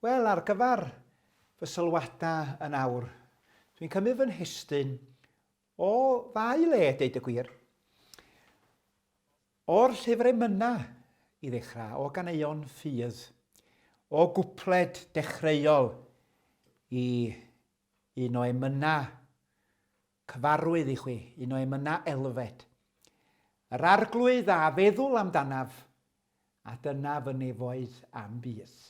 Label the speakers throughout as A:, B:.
A: Wel, ar gyfer fy sylwadau yn awr, dwi'n cymryd fy nhestun o ddau le, deud y gwir. O'r llyfr emynau i ddechrau, o ganeuon ffydd, o gwpled dechreuol i un o emynau cyfarwydd i chwi, un o emynau Elfed. Yr arglwydd a feddwl amdanaf, a dyna fy nefoedd am byth.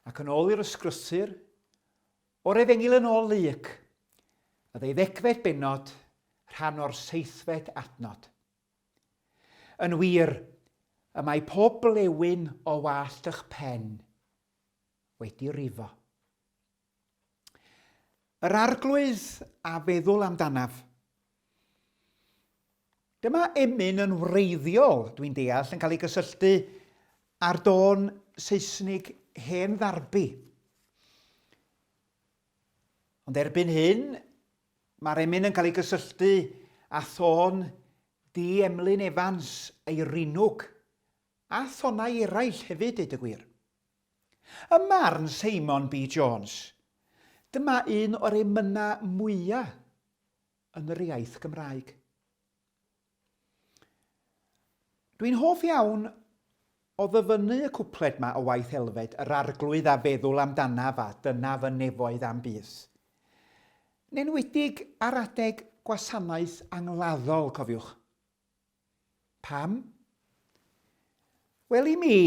A: Ac yn ôl i'r ysgrythur, o'r Efengyl yn ôl Luc, y ddeuddegfed bennod, rhan o'r seithfed adnod. Yn wir, y mae pob blewyn o wallt ych pen wedi rifo. Yr Arglwydd a feddwl amdanaf. Dyma emyn yn wreiddiol, dwi'n deall, yn cael ei gysylltu â'r dôn Seisnig Hen Ddarbi. Ond erbyn hyn, mae'r emyn yn cael ei gysylltu â thôn D. Emlyn Evans, Eirinwg, a thonau eraill hefyd, deud y gwir. Ym marn Seimon B. Jones, dyma un o'r emynau mwya' yn yr iaith Gymraeg. Dwi'n hoff iawn o ddyfynnu y cwpled 'ma o waith Elfed, Yr Arglwydd a feddwl amdanaf a dyna fy nefoedd am byth. Yn enwedig ar adeg gwasanaeth angladdol, cofiwch. Pam? Wel i mi,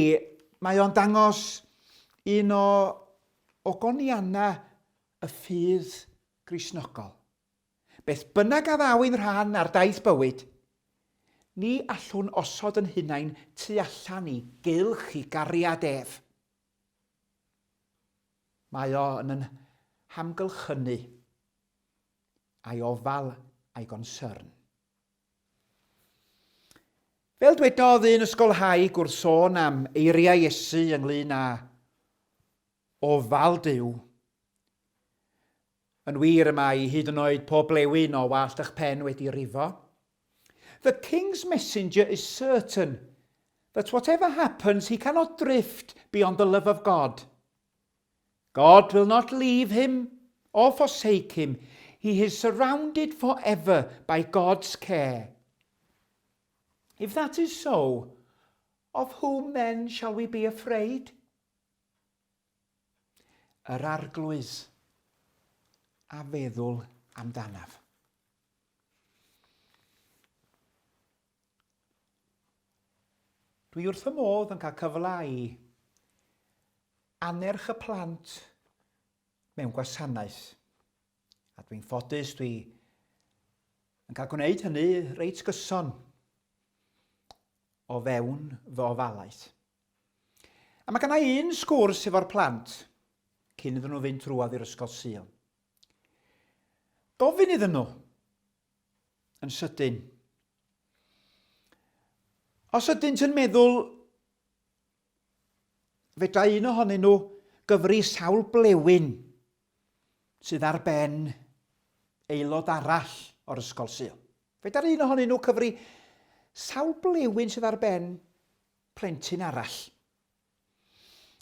A: mae o'n dangos un o ogoniannau y ffydd Gristnogol. Beth bynnag a ddaw i'n rhan ar daith bywyd, ni allwn osod yn hunain tu allan i gylch i gariad ef. Mae o yn yn hamgylchynu a'i ofal a'i gonsyrn. Fel dwedodd un ysgolhaig wrth sôn am eiriau Iesu ynglyn â ofal Duw, Yn wir, y mae hyd yn oed pob blewyn o wallt eich pen wedi rifo. The king's messenger is certain that whatever happens he cannot drift beyond the love of God. God will not leave him or forsake him. He is surrounded forever by God's care. If that is so, of whom then shall we be afraid? Yr arglwydd a feddwl amdanaf. Dwi wrth fy modd yn cael cyfle i annerch y plant mewn gwasanaeth. A dwi'n ffodus, dwi yn cael gwneud hynny reit gyson o fewn fy ofalaeth. A mae gennau un sgwrs efo'r plant cyn iddyn nhw fynd trwodd i'r ysgol Sul. Gofyn iddyn nhw yn sydyn. Os ydynt yn meddwl fedra un ohonyn nhw gyfri sawl blewyn sydd ar ben aelod arall o'r ysgol Sul. Fedar un ohonyn nhw cyfri sawl blewyn sydd ar ben plentyn arall.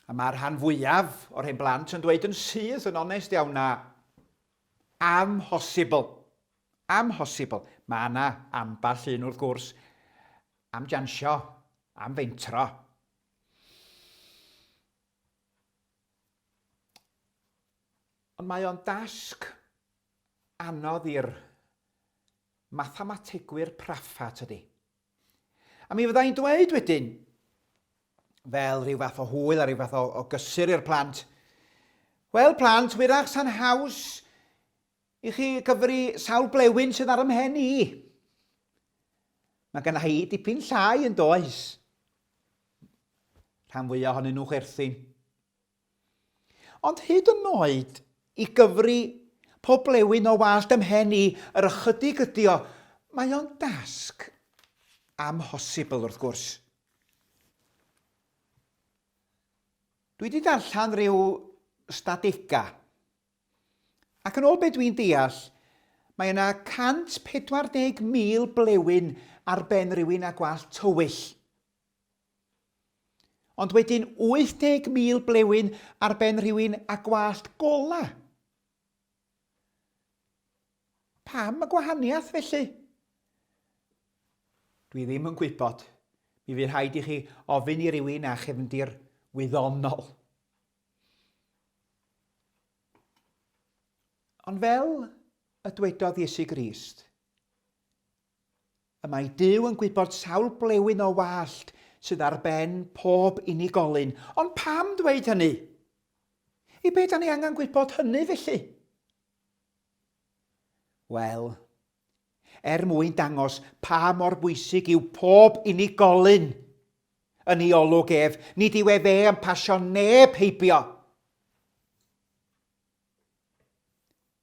A: A mae'r rhan fwyaf o'r hen blant yn dweud yn syth, yn onest iawn, na, amhosibl. Amhosibl. Mae yna ambell un wrth gwrs am jansio, am fentro. Ond mae o'n dasg anodd i'r mathemategwyr praffa, tydi? A mi fydda i'n dweud wedyn, fel rhyw fath o hwyl a rhyw fath o, o gysur i'r plant, wel plant, wyrach sa'n haws i chi gyfri sawl blewyn sydd ar 'y mhen i. Mae genna i dipyn llai yn does. Rhan fwyaf ohonyn nhw'n chwerthin. Ond hyd yn oed i gyfri pob blewyn o wallt ym mhen i, yr ychydig ydi o, mae o'n dasg amhosibl wrth gwrs. Dwi wedi darllen rhyw stadegau, ac yn ôl be dwi'n deall, mae yna 140,000 blewyn ar ben rhywun â gwallt tywyll. Ond wedyn 80,000 blewyn ar ben rhywun â gwallt gola. Pam y gwahaniaeth felly? Dwi ddim yn gwybod. Mi fydd rhaid i chi ofyn i rywun â chefndir wyddonol. Ond fel y dwedodd Iesu Grist, y mae Duw yn gwybod sawl blewyn o wallt sydd ar ben pob unigolyn. Ond pam dweud hynny? I be da ni angen gwybod hynny felly? Wel, er mwyn dangos pa mor bwysig yw pob unigolyn yn ei olwg ef, nid yw efe yn pasio neb heibio.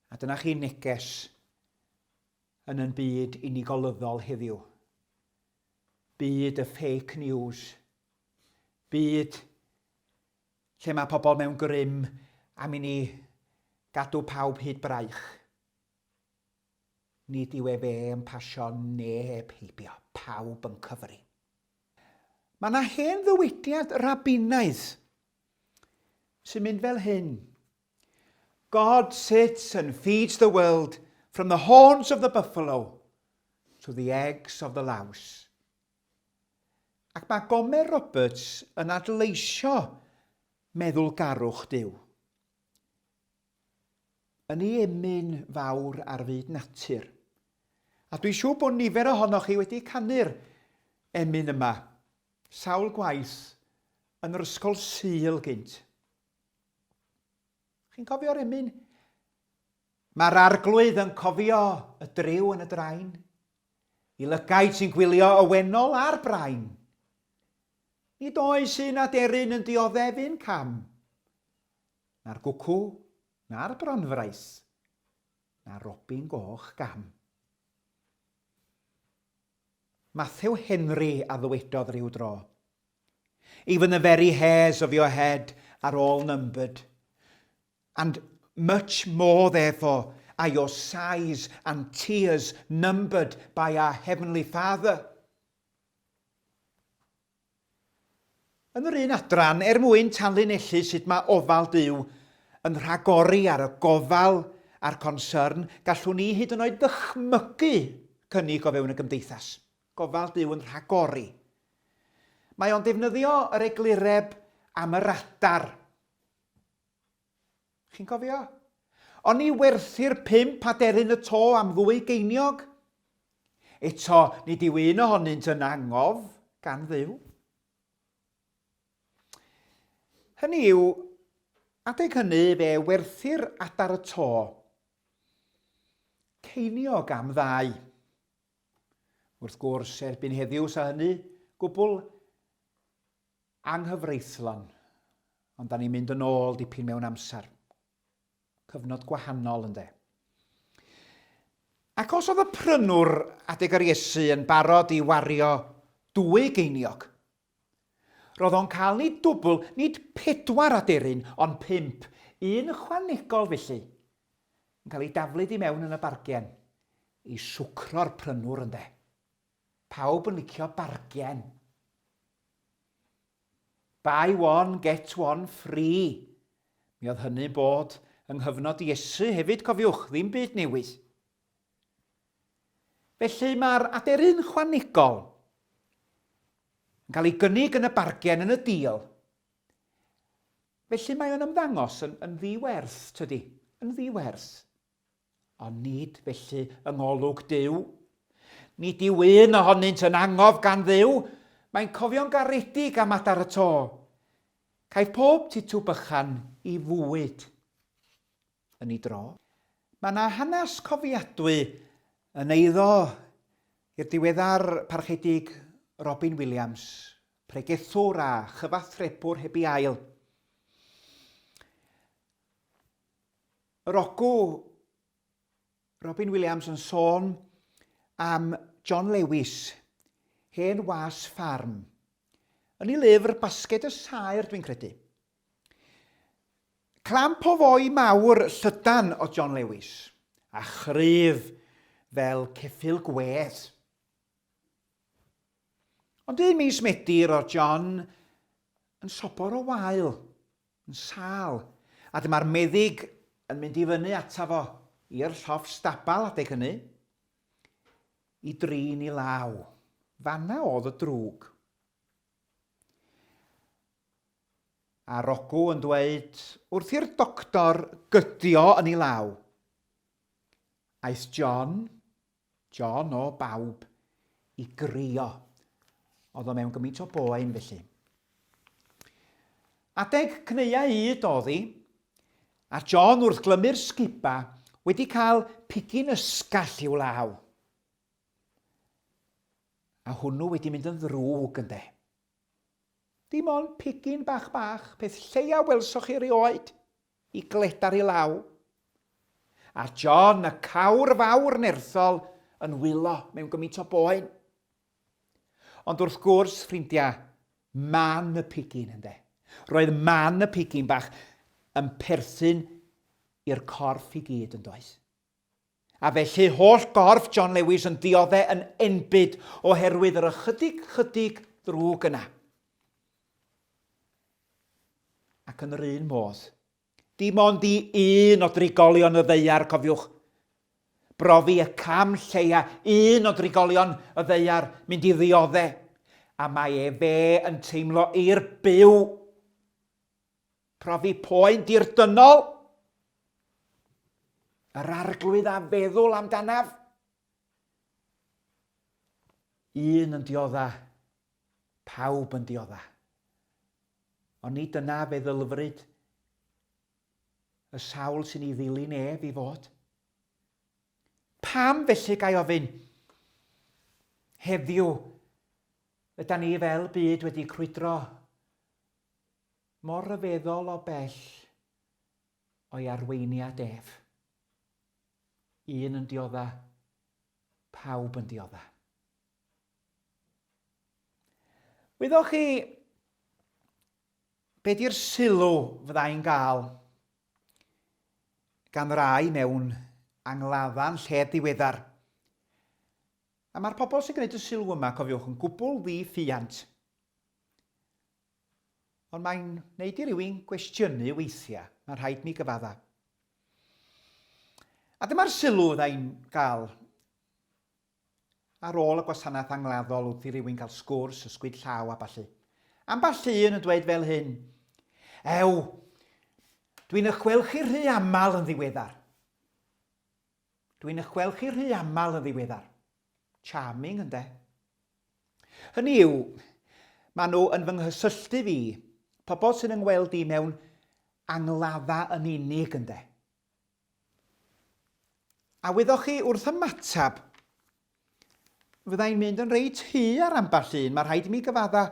A: A dyna chi neges yn yn byd unigolyddol heddiw. Byd y fake news. Byd lle mae pobl mewn grym am i ni gadw pawb hyd braich. Nid yw efe yn pasio neb heibio, pawb yn cyfri. Mae yna hen ddywediad rabinaidd sy'n mynd fel hyn. God sits and feeds the world from the horns of the buffalo to the eggs of the louse. Ac mae Gomer Roberts yn adleisio meddwlgarwch Duw. Yn ei emyn fawr ar fyd natur. A dwi'n siŵr bod nifer ohonoch chi wedi canu'r emyn yma sawl gwaith yn yr ysgol Sul gynt. Chi'n cofio'r emyn? Mae'r arglwydd yn cofio y dryw yn y drain, i lygaid sy'n gwylio y wennol a'r brain. Nid oes un aderyn yn dioddef un cam, na'r gwcw, na'r bronfraith, na'r robin goch gam. Matthew Henry a ddywedodd ryw dro, Even the very hairs of your head are all numbered. And much more, therefore, are your sighs and tears numbered by our heavenly Father. Yn yr un adran, er mwyn tanlinellu sut mae ofal Duw yn rhagori ar y gofal a'r concern, gallwn ni hyd yn oed ddychmygu cynnig o fewn y gymdeithas. Gofal Duw yn rhagori. Mae o'n defnyddio yr eglureb am yr adar. Chi'n cofio? Oni werthir pump aderyn y to am ddwy geiniog? Eto, nid yw un ohonynt yn angof gan Dduw. Hynny yw, adeg hynny fe werthir adar y to ceiniog am ddau. Wrth gwrs, erbyn heddiw sa hynny gwbl anghyfreithlon, ond da ni'n mynd yn ôl dipyn mewn amser. Cyfnod gwahanol, ynde. Ac os oedd y prynwr adeg yr Iesu yn barod i wario dwy geiniog, roedd o'n cael nid dwbl, nid pedwar aderyn, ond pump, un ychwanegol felly, yn cael ei daflud i mewn yn y bargen i swcro'r prynwr, ynde. Pawb yn licio bargen. Buy one, get one free. Mi oedd hynny'n bod yng nghyfnod Iesu hefyd, cofiwch, ddim byd newydd. Felly mae'r aderyn chwanegol yn cael ei gynnig yn y bargen yn y deal. Felly mae o'n ymddangos yn, yn ddi-werth, tydi? Yn ddi-werth. Ond nid felly yng ngolwg Duw. Nid yw un ohonynt yn angof gan Dduw. Mae'n cofio'n garedig am adar y to. Caiff pob titw bychan i fwyd yn ei dro. Mae yna hanes cofiadwy yn eiddo i'r diweddar Parchedig Robin Williams, pregethwr a chyfathrebwr heb ei ail. Yr ogw Robin Williams yn sôn am John Lewis, hen was ffarm. Yn ei lyfr Basged y Saer, dwi'n credu. Clamp o foi mawr llydan o John Lewis, a chryf fel ceffyl gwedd. Ond un mis Medi roedd John yn sobor o wael, yn sâl, a dyma'r meddyg yn mynd i fyny ata fo i'r llofft stabal adeg hynny, i drin i law. Fanna oedd y drwg. A Rogw yn dweud wrth i'r doctor gydio yn ei law. Aeth John, John o bawb, i grio. Oedd o mewn gymaint o boen felly. Adeg cneuau ŷd oedd hi, a John wrth glymu'r sguba wedi cael pigyn ysgall i'w law. A hwnnw wedi mynd yn ddrwg ynde. Dim ond pigyn bach bach, peth lleia welsoch chi erioed, i gledar i law. A John, y cawr fawr nerthol, yn wylo mewn gymaint o boen. Ond wrth gwrs, ffrindiau, man y pigyn, ynde. Roedd man y pigyn bach yn perthyn i'r corff i gyd, yn does? A felly holl gorff John Lewis yn diodde yn enbyd oherwydd yr ychydig chydig ddrwg yna. Ac yn yr un modd, dim ond i un o drigolion y ddaear, cofiwch, brofi y cam lleia un o drigolion y ddaear mynd i ddiodde, a mae e fe yn teimlo i'r byw. Profi poen dirdynnol? Yr arglwydd a feddwl amdanaf? Un yn diodda, pawb yn diodda. Ond nid dyna feddylfryd y sawl sy'n ei ddilyn ef i fod. Pam felly, gai ofyn, heddiw, yda ni fel byd wedi crwydro Mor ryfeddol o bell o'i arweiniad ef. Un yn diodda, pawb yn diodda. Wyddoch chi be di'r sylw fyddai'n gael gan rai mewn angladda'n lled ddiweddar? A mae'r pobl sy'n gwneud y sylw yma, cofiwch, yn gwbl ddi-ffiant. Ond mae'n wneud i rywun gwestiynu weithiau, mae'n rhaid mi gyfadda. A dyma'r sylw fydda i'n gael ar ôl y gwasanaeth angladdol wrth i rywun gael sgwrs, ysgwyd llaw a ballu. Ambell un yn dweud fel hyn, Ew, dwi'n eich gweld chi rhy aml yn ddiweddar. Dwi'n eich gweld chi rhy aml yn ddiweddar. Charming, ynde? Hynny yw, maen nhw yn fy nghysylltu fi, pobl sy'n yng ngweld i mewn angladda yn unig, ynde. A wyddoch chi, wrth ymateb, fydda i'n mynd yn reit hy ar ambell un, mae rhaid i mi gyfadda,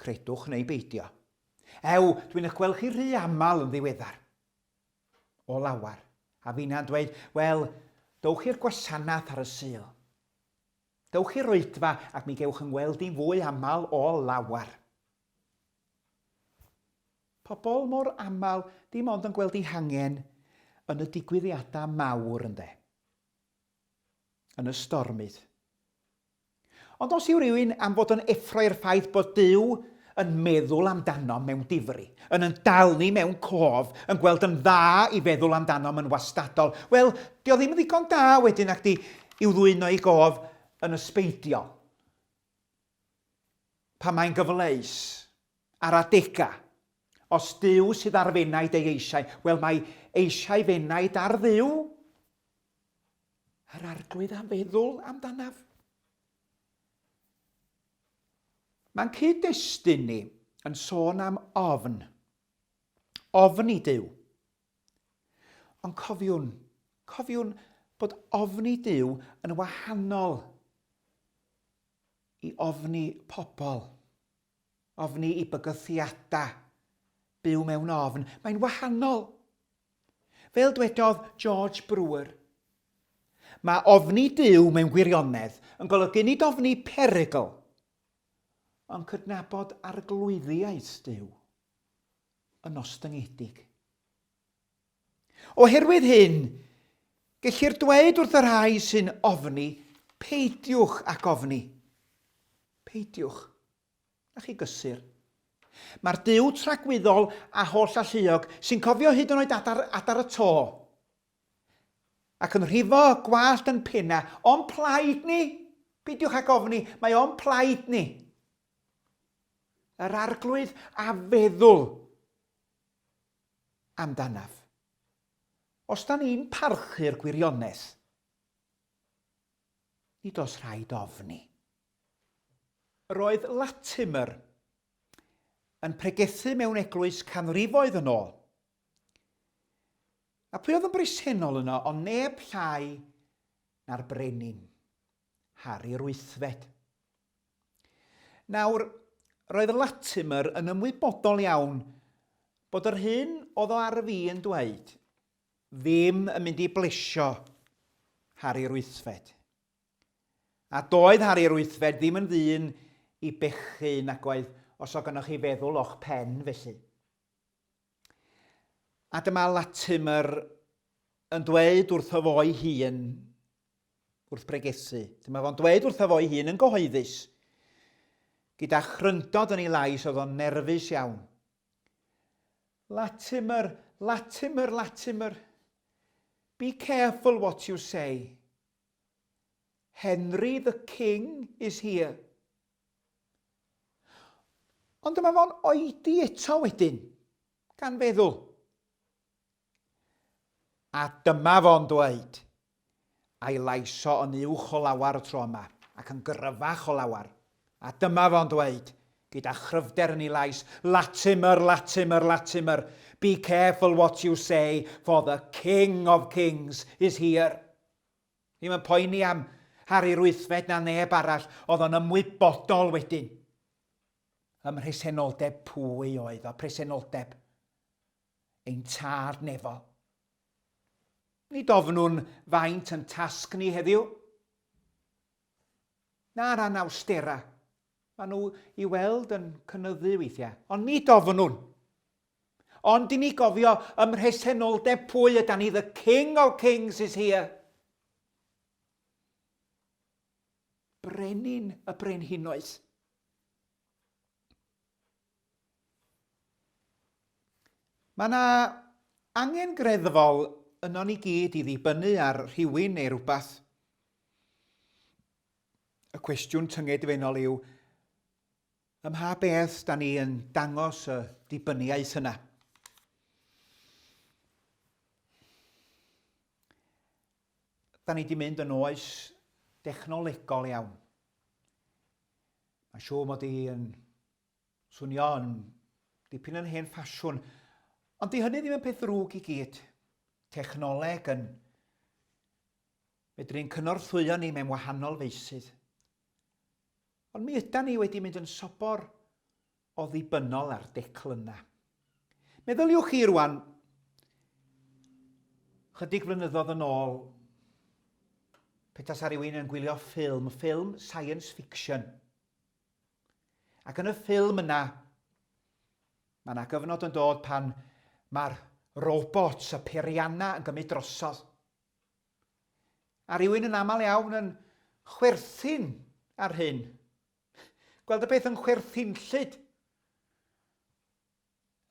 A: credwch neu beidio. Ew, dwi'n eich gweld chi rhy aml yn ddiweddar. O lawar. A finna'n dweud, wel, dowch i'r gwasanaeth ar y Sul. Dewch i'r oedfa ac mi gewch 'y ngweld i'n fwy aml o lawer. Pobl mor aml dim ond yn gweld eu hangen yn y digwyddiadau mawr ynde? Yn y stormydd. Ond os yw rhywun am fod yn effro i'r ffaith bod Duw yn meddwl amdanom mewn difri, yn yn dal ni mewn cof, yn gweld yn dda i feddwl amdanom yn wastadol, wel, 'di o ddim yn ddigon da wedyn nacdi i'w ddwyn o'i gof yn ysbeidiol. Pan mae'n gyfleus, ar adega, os Duw sydd ar f'enaid ei eisiau, wel mae eisiau f'enaid ar Dduw. Yr Arglwydd am feddwl amdanaf. Mae'n cyd-destun ni yn sôn am ofn. Ofni Duw. Ond cofiwn, cofiwn bod ofni Duw yn wahanol i ofni pobl, ofni i bygythiadau, byw mewn ofn. Mae'n wahanol. Fel dwedodd George Brewer, Mae ofni Duw mewn gwirionedd yn golygu nid ofni perygl, ond cydnabod arglwyddiaeth Duw yn ostyngedig. Oherwydd hyn, gellir dweud wrth y rhai sy'n ofni, peidiwch ac ofni. Peidiwch. Na chi gysur. Mae'r Duw tragwyddol a holl alluog sy'n cofio hyd yn oed adar, adar y to, ac yn rhifo gwallt yn penna, o'n plaid ni! Peidiwch ag ofni, mae o'n plaid ni! Yr Arglwydd a feddwl amdanaf. Os da ni'n parchu'r gwirionedd, nid oes rhaid ofni. Roedd Latimer yn pregethu mewn eglwys canrifoedd yn ôl. A pwy oedd yn bresennol yno ond neb llai na'r brenin, Harri'r Wythfed. Nawr, roedd Latimer yn ymwybodol iawn bod yr hyn oedd o ar fin dweud ddim yn mynd i blesio Harri'r Wythfed. A doedd Harri'r Wythfed ddim yn ddyn i bechu nag oedd os o gynnoch chi feddwl o'ch pen felly. A dyma Latimer yn dweud wrtho fo'i hun wrth bregethu. Dyma fo'n dweud wrtho fo'i hun yn gyhoeddus, gyda chryndod yn ei lais, oedd o'n nerfus iawn. Latimer, Latimer, Latimer, be careful what you say. Henry the King is here. Ond dyma fo'n oedi eto wedyn, gan feddwl. A dyma fo'n dweud, a'i lais o yn uwch o lawar y tro yma, ac yn gryfach o lawar. A dyma fo'n dweud, gyda chryfder yn ei lais, Latimer, Latimer, Latimer, be careful what you say, for the King of Kings is here. Ddim yn poeni am Harri'r Wythfed na neb arall, oedd o'n ymwybodol wedyn. Ym mhresenoldeb pwy oedd o? Presenoldeb ein tad nefol. Nid ofnwn faint yn tasg ni heddiw. Na'r anawsterau. Maen nhw i weld yn cynyddu weithiau. Ond nid ofnwn. Ond i ni gofio ym mhresenoldeb pwy ydan ni, the King of Kings is here. Brenin y brenhinoedd. Mae yna angen greddfol ynon ni gyd i ddibynnu ar rhywun neu rywbeth. Y cwestiwn tyngedfennol yw, Ym mha beth da ni yn dangos y dibyniaeth yna? Da ni di mynd yn oes dechnolegol iawn. Mae'n siŵr mod i yn swnio yn dipyn yn hen ffasiwn, ond di hynny ddim yn peth ddrwg i gyd. Technoleg yn medru'n cynorthwyo ni mewn wahanol feysydd. Ond mi ydan ni wedi mynd yn sobor o ddibynnol ar declynnau. Meddyliwch chi rwan, chydig flynyddoedd yn ôl, petasa rhywun yn gwylio ffilm, ffilm science fiction. Ac yn y ffilm yna, mae yna gyfnod yn dod pan mae'r robots, y peiriannau yn gymryd drosodd. A rhywun yn aml iawn yn chwerthin ar hyn. Gweld y peth yn chwerthinllyd.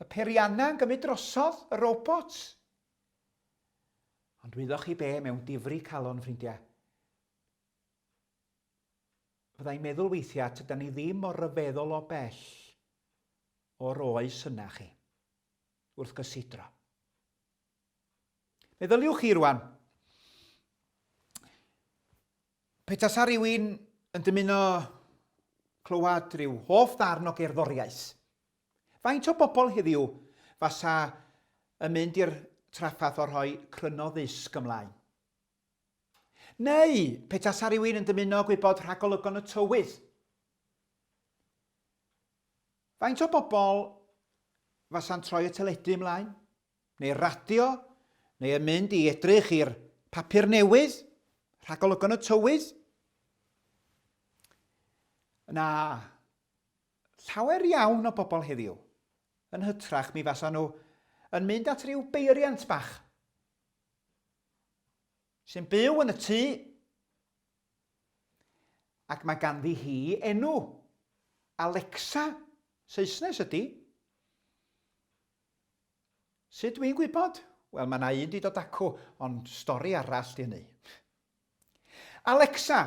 A: Y periannau yn gymryd drosodd, y robots. Ond wyddoch chi be mewn difri calon, ffrindiau? Fyddai'n meddwl weithiau, tydan ni ddim mor ryfeddol o bell o'r oes yna chi, wrth gysidro. Meddyliwch chi rwan. Petasa rhywun yn dymuno clywed rhyw hoff ddarn o gerddoriaeth, faint o bobl heddiw fasa yn mynd i'r trafferth o rhoi cryno ddisg ymlaen? Neu petasa rhywun yn dymuno gwybod rhagolygon y tywydd, faint o bobl fasa'n troi y teledu ymlaen? Neu radio, neu yn mynd i edrych i'r papur newydd, rhagolygon y tywydd. Na, llawer iawn o bobl heddiw, yn hytrach mi fasa nhw yn mynd at ryw beiriant bach sy'n byw yn y tŷ ac mae ganddi hi enw, Alexa. Saesnes ydy. Sut dwi'n gwybod? Wel, mae yna un di dod acw, ond stori arall di hynny. Alexa,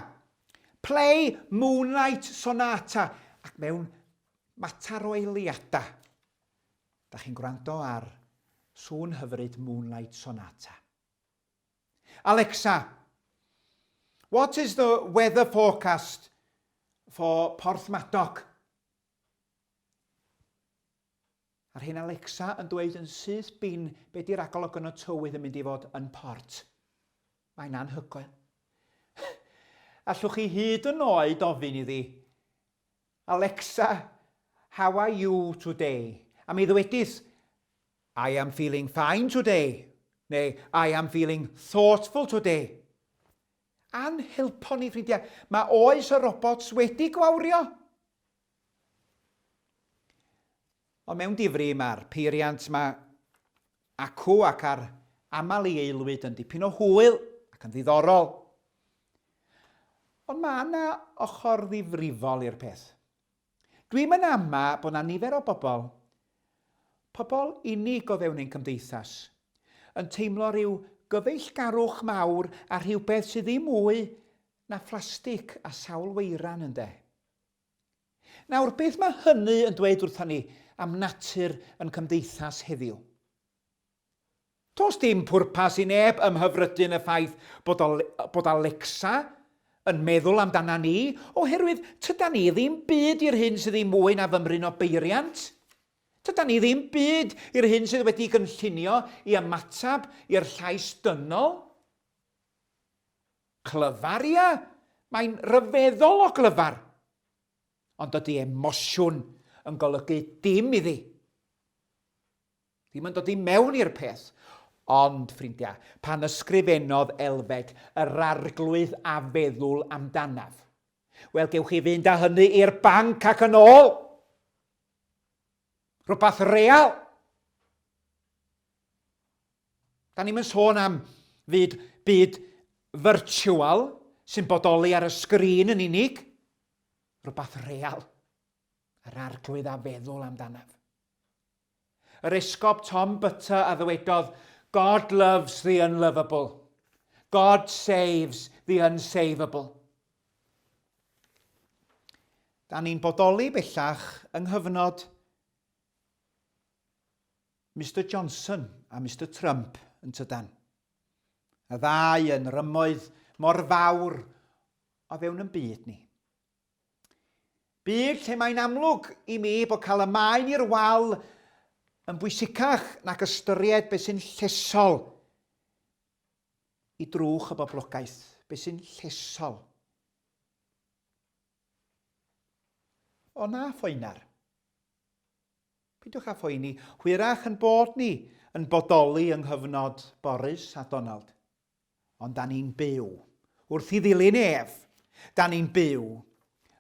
A: play Moonlight Sonata. Ac mewn mater o eiliadau, da chi'n gwrando ar sŵn hyfryd Moonlight Sonata. Alexa, what is the weather forecast for Porthmadog? A'r hen Alexa yn dweud yn syth bin be di rhagolygon y tywydd yn mynd i fod yn Port. Mae'n anhygoel. Allwch chi hyd yn oed ofyn iddi, Alexa, how are you today? A mi ddwedith, I am feeling fine today, neu I am feeling thoughtful today. A'n helpo ni, ffrindiau. Mae oes y robots wedi gwawrio. Ond mewn difri, mae'r peiriant ma acw ac ar aml i aelwyd yn dipyn o hwyl ac yn ddiddorol. Ond mae yna ochr ddifrifol i'r peth. Dwi'm yn ama bod 'na nifer o bobl, pobl unig o fewn ein cymdeithas, yn teimlo rhyw gyfeillgarwch mawr a rhywbeth sydd ddim mwy na phlastig a sawl weiran ynde. Nawr, beth mae hynny yn dweud wrthon ni am natur yn cymdeithas heddiw? Does dim pwrpas i neb ymhyfrydu yn y ffaith bod, bod Alexa yn meddwl amdana ni, oherwydd tydan ni ddim byd i'r hyn sydd ddim mwy na fymryn o beiriant. Tydan ni ddim byd i'r hyn sydd wedi'i gynllunio i ymateb i'r llais dynol. Clyfar, ia, mae'n rhyfeddol o glyfar. Ond dydy emosiwn yn golygu dim iddi. Ddim yn dod i mewn i'r peth. Ond, ffrindiau, pan ysgrifennodd Elfed yr arglwydd a feddwl amdanaf, wel, gewch chi fynd â hynny i'r banc ac yn ôl! Rhywbeth real! Da ni'm yn sôn am fyd, byd virtual sy'n bodoli ar y sgrin yn unig. Rhywbeth real. Yr arglwydd a feddwl amdanaf. Yr Esgob Tom Butter a ddywedodd, God loves the unlovable. God saves the unsavable. Da ni'n bodoli bellach yng nghyfnod Mister Johnson a Mister Trump yn tydan. Y ddau yn rymoedd mor fawr o fewn yn byd ni. Byd lle mae'n amlwg i mi bod cael y maen i'r wal yn bwysicach nag ystyried beth sy'n llesol i drwch y boblogaeth, beth sy'n llesol. O na, phoenar. Peidiwch â phoeni, hwyrach yn bod ni yn bodoli yng nghyfnod Boris a Donald. Ond da ni'n byw. Wrth i ddilyn ef, da ni'n byw.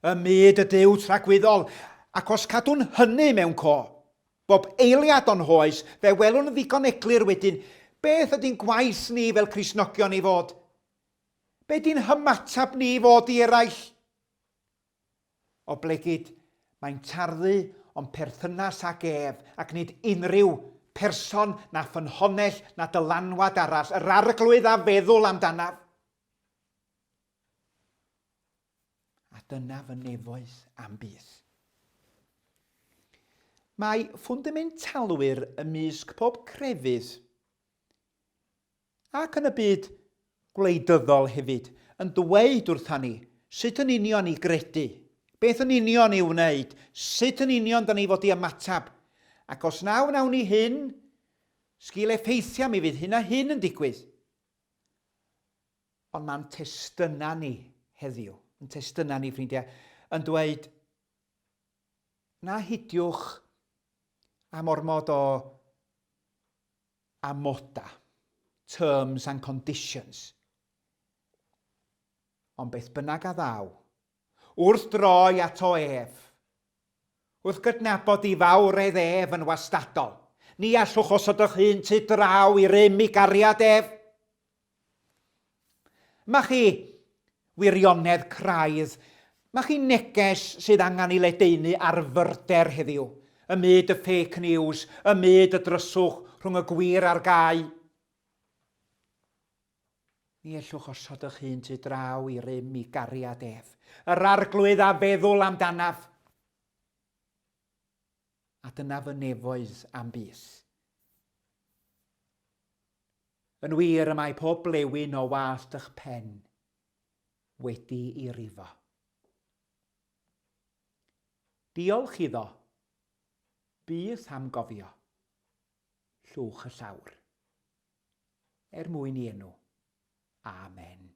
A: Ym myd y Duw tragwyddol, ac os cadwn hynny mewn co, bob eiliad o'n hoes, fe welwn yn ddigon eglur wedyn beth ydy'n gwaith ni fel Cristnogion i fod. Be di'n hymateb ni i fod i eraill? Oblegid, mae'n tarddu o'n perthynas ag ef, ac nid unrhyw person na ffynhonnell na dylanwad arall, yr Arglwydd a feddwl amdanaf. A dyna fy nefoedd am byth. Mae ffwndamentalwyr ymysg pob crefydd ac yn y byd gwleidyddol hefyd, yn dweud wrtha ni sut yn union i gredu, beth yn union i'w wneud, sut yn union da ni fod i ymateb. Ac os na wnawn ni hyn, sgil effeithiau mi fydd hyn a hyn yn digwydd. Ond mae'n testynau ni heddiw, yn testynau ni, ffrindiau, yn dweud, na hidiwch am ormod o amodau, terms and conditions. Ond beth bynnag a ddaw, wrth droi ato ef, wrth gydnabod i fawredd ef yn wastadol, ni allwch osod eich hun tu draw i rym i gariad ef. Mae chi wirionedd craidd. Mae chi neges sydd angen ei ledaenu ar fyrder heddiw, ym myd y fake news, ym myd y dryswch rhwng y gwir a'r gau. Ni ellwch osod eich hun tu draw i rym i gariad ef. Yr Arglwydd a feddwl amdanaf. A dyna fy nefoedd am byth. Yn wir, y mae pob blewyn o wallt eich pen wedi i rifo. Diolch iddo, byth am gofio, llwch y llawr. Er mwyn i enw. Amen.